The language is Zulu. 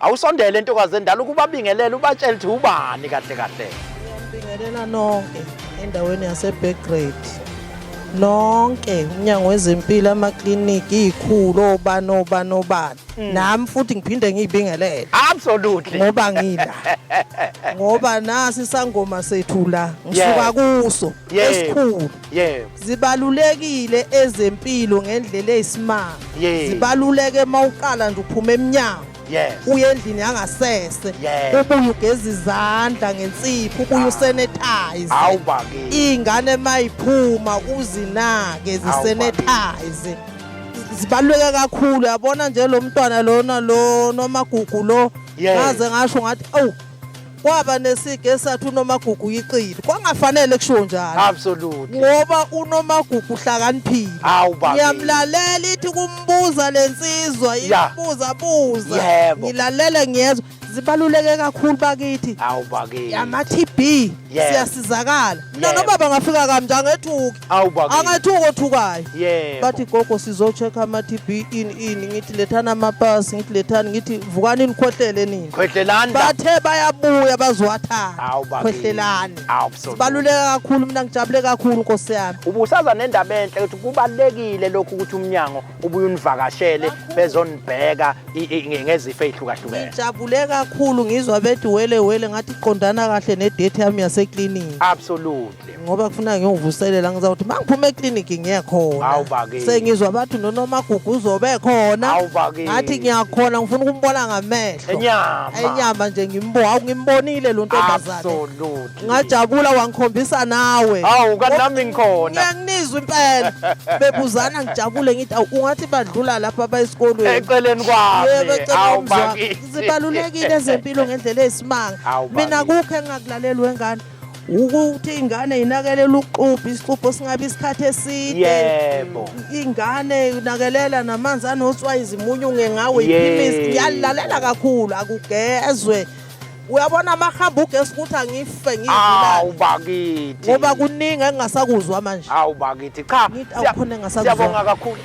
Awusondele ntokazi endala ukubabingelela ubatshele ukuthi ubani kahle kahle. Ngiyabingelela nonke endaweni yaseBelgrade. Nonke umnyango wezempilo amakliniki izikhulu obani obani obani. Nami futhi ngiphinde ngiyibingelele. Absolutely. Ngoba ngila. Ngoba nasi isangoma sethu la ngisuka kuso esikhulu. Yebo. Zibalulekile ezempilo ngendlela eyisimanga. Zibaluleke uma uqala nje uphuma emnyango. Yes. Uye endlini yangasese. Ubuye ugeza izandla ngensipho, ubuye Ah. usanitize. Hawu bakithi. Iy'ngane mayiphuma uzinake zisanitize. Zibaluleke kakhulu yabona nje lo mntwana lona lo nomagugu lo. Ngaze ngasho ngathi awu kwaba nesiga esathi uNomagugu uyiqili kwangafanele kushiwo njalo absolutely ngoba uNomagugu uhlakaniphile Hawu bakithi. ngiyamlalela ithi kumbuza lensizwa imbuza buza Yebo. ngilalele ngiyezwa zibaluleke kakhulu bakithi Hawu bakithi. ama TB Yebo. siyasizakala mina Yebo. nobaba ngafika kamnje angethuki Hawu bakithi. angethuki othukayo Yebo. bathi gogo sizo-check ama-TB ini ini ngithi lethani amapasi ngithi lethani ngithi vukani nikhohlele nini Khwehlelani la. bathe bayabuya bazowathatha Hawu bakithi. khwehlelani Absolutely. sibaluleke kakhulu mina ngijabule kakhulu nkosi yami Ubusaza nendaba enhle ukuthi kubalekile lokhu ukuthi umnyango ubuye univakashele bezonibheka ngezifo ey'hlukahlukene. Ngijabule kakhulu ngizwa bethi wele wele ngathi qondana kahle nedate yami yaseklinikhi. Absolutely. Ngoba kufuna ngiyovuselela ngizawuthi uma ngiphuma ekliniki ngiye khona. Hawu bakithi. Sengizwa bathi noNomagugu uzobe khona. Hawu bakithi. Ngathi ngiyakhona ngifuna ukumbona ngamehlo. Enyama. Enyama nje ngimbo, hawu ngimbonile lo ntombazane. Absolutely. Ngajabula wangikhombisa nawe. Hawu kanti nami ngikhona. Ngiyakunizwa impela. Bebuzana ngijabule ngithi awu ungathi badlula lapha abayisikolweni. Eceleni kwami. Yebo, eceleni Hawu komzwa. bakithi. Zibalulekile ezempilo ngendlela eyisimanga. Hawu Mina bakithi. kukho engingakulaleli wengane. Ukuthi ingane inakelela uxubhu isixubho singabi isikhathi eside. Yebo. Ingane inakelela namanzi anotswayi izimunyunge ngawe Yes. iphimisi ngiyalilalela kakhulu akugezwe. Uyabona amahamba ugesi ukuthi angife ngiyibulale. Awu bakithi. Ngoba kuningi engingasakuzwa manje. Awu bakithi cha. Ngithi awukhona engingasakuzwa. Siyabonga kakhulu.